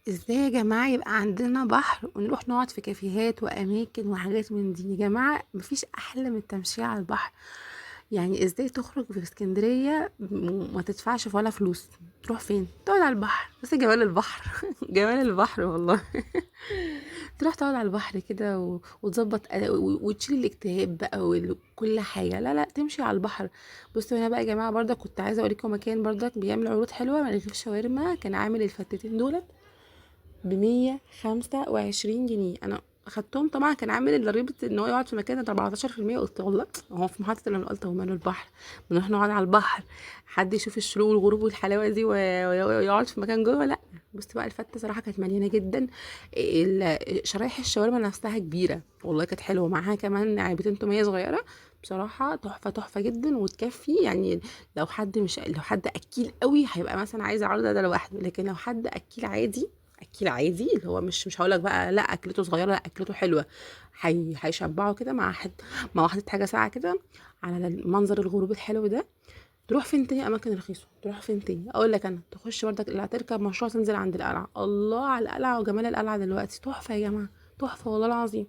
ازاي يا جماعة يبقى عندنا بحر ونروح نقعد في كافيهات واماكن وحاجات من دي؟ يا جماعة مفيش احلى من التمشية على البحر. يعني ازاي تخرج في اسكندرية وما تدفعش ولا فلوس؟ تروح فين؟ تقعد على البحر. بس جمال البحر جمال البحر والله. تروح تقعد على البحر كده وتظبط وتشيل الاكتئاب بقى وكل حاجة. لا لا، تمشي على البحر. بصوا هنا بقى يا جماعة، برضك كنت عايزة اوريكم مكان برضك بيعمل عروض حلوة، رغيف شاورما كان عامل الفتتين دولت ب125 جنيه. انا اخدتهم طبعا، كان عامل ضريبة ان هو يقعد في مكان 14%. قلت والله هو في محطة الرمل، قلت هو ماله البحر، بنروح نقعد على البحر، حد يشوف الشروق والغروب والحلاوه دي ويقعد في مكان جوه؟ لا. بص بقى الفته صراحة كانت مليانة جدا، شرايح الشاورما نفسها كبيرة والله، كانت حلوة، معاها كمان علبتين توميه صغيرة، بصراحة تحفة تحفة جدا وتكفي. يعني لو حد مش، لو حد اكيل قوي هيبقى مثلا عايز العرض ده لوحده، لكن لو حد اكيل عادي، اكيل عادي اللي هو مش هقولك بقى لا اكلته صغيرة، لا اكلته حلوة، هيشبعه كده مع حد، مع واحدة حاجة ساعة كده على منظر الغروب الحلو ده. تروح فين تاني اماكن رخيصة؟ تروح فين تاني؟ اقول لك انا، تخش بردك لا تركب مشروع، تنزل عند القلعة. الله على القلعة وجمال القلعة دلوقتي، تحفة يا جماعة، تحفة والله العظيم.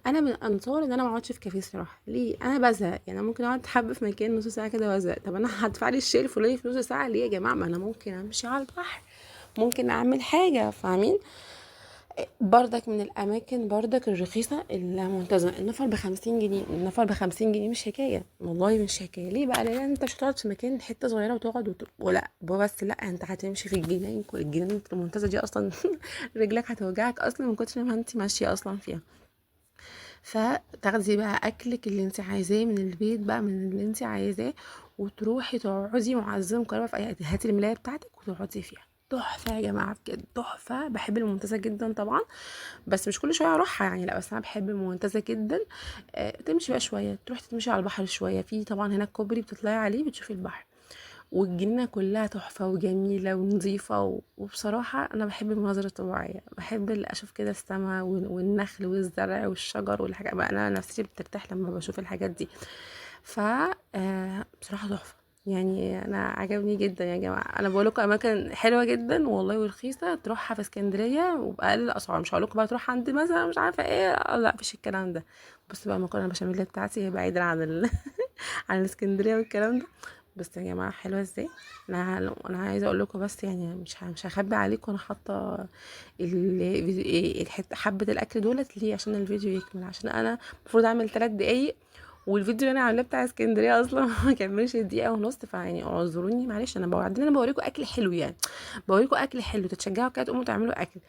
انا من انصار ان انا ما اقعدش في كافيه صراحة. ليه؟ انا بزهق، يعني انا ممكن اقعد حبه في مكان نص ساعة كده وازهق. طب انا هدفع لي الشيء الفلاني في نص ساعة ليه يا جماعة؟ ما انا ممكن امشي على البحر، ممكن اعمل حاجة، فاهمين؟ بردك من الاماكن بردك الرخيصة المنتزه، النفر ب50 جنيه، النفر ب50 جنيه مش حكاية والله، مش حكاية. ليه بقى؟ لان انت مش هتقعد في مكان حتة صغيرة وتقعد ولا بس، لا انت هتمشي في الجناين، كل الجناين المنتزه دي اصلا رجلك هتوجعك اصلا من كتر ما انت ماشية اصلا فيها. فتاخدي بقى اكلك اللي انت عايزاه من البيت بقى، من اللي انت عايزاه، وتروحي تقعدي معزمه مكرمة في اي، هاتي الملايه بتاعتك وتقعدي فيها. تحفة يا جماعة بجد تحفة. بحب المنتزه جدا طبعا، بس مش كل شوية اروحها يعني، لا بس انا بحب المنتزه جدا. تمشي بقى شوية، تروح تمشي على البحر شوية، في طبعا هناك كوبري بتطلعي عليه بتشوفي البحر، والجنينه كلها تحفة وجميلة ونظيفه وبصراحة انا بحب المناظر الطبيعية، بحب اشوف كده السماء والنخل والزرع والشجر والحاجات بقى، انا نفسيتي بترتاح لما بشوف الحاجات دي. بصراحة تحفة يعني، انا عجبني جدا يا جماعة. انا بقول لكم اماكن حلوة جدا والله ورخيصه تروحها في اسكندرية وباقل الاسعار، مش هقول لكم بقى تروح عند مثلا مش عارفه ايه، لا مفيش الكلام ده. بصوا بقى المكرونه البشاميل بتاعتي هي بعيدة عن عن الاسكندرية والكلام ده. بس يا جماعة حلوة ازاي. انا عايزه اقول لكم بس يعني مش هخبي عليكم، انا حاطه حبه الاكل دولت ليه؟ عشان الفيديو يكمل، عشان انا المفروض اعمل 3 دقايق، والفيديو اللي انا عاملاه بتاع اسكندرية اصلا ما كملش دقيقة ونص، فيعني اعذروني معلش. انا بعدين انا بوريكم اكل حلو، يعني بوريكم اكل حلو تتشجعوا كده تقوموا تعملوا اكل.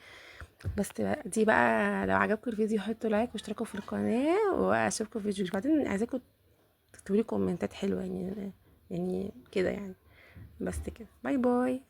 بس دي بقى لو عجبكم الفيديو حطوا لايك واشتركوا في القناة، واشوفكم في فيديو بعدين. عايزاكم تكتبوا لي كومنتات حلوة يعني كده يعني. بس كده، باي باي.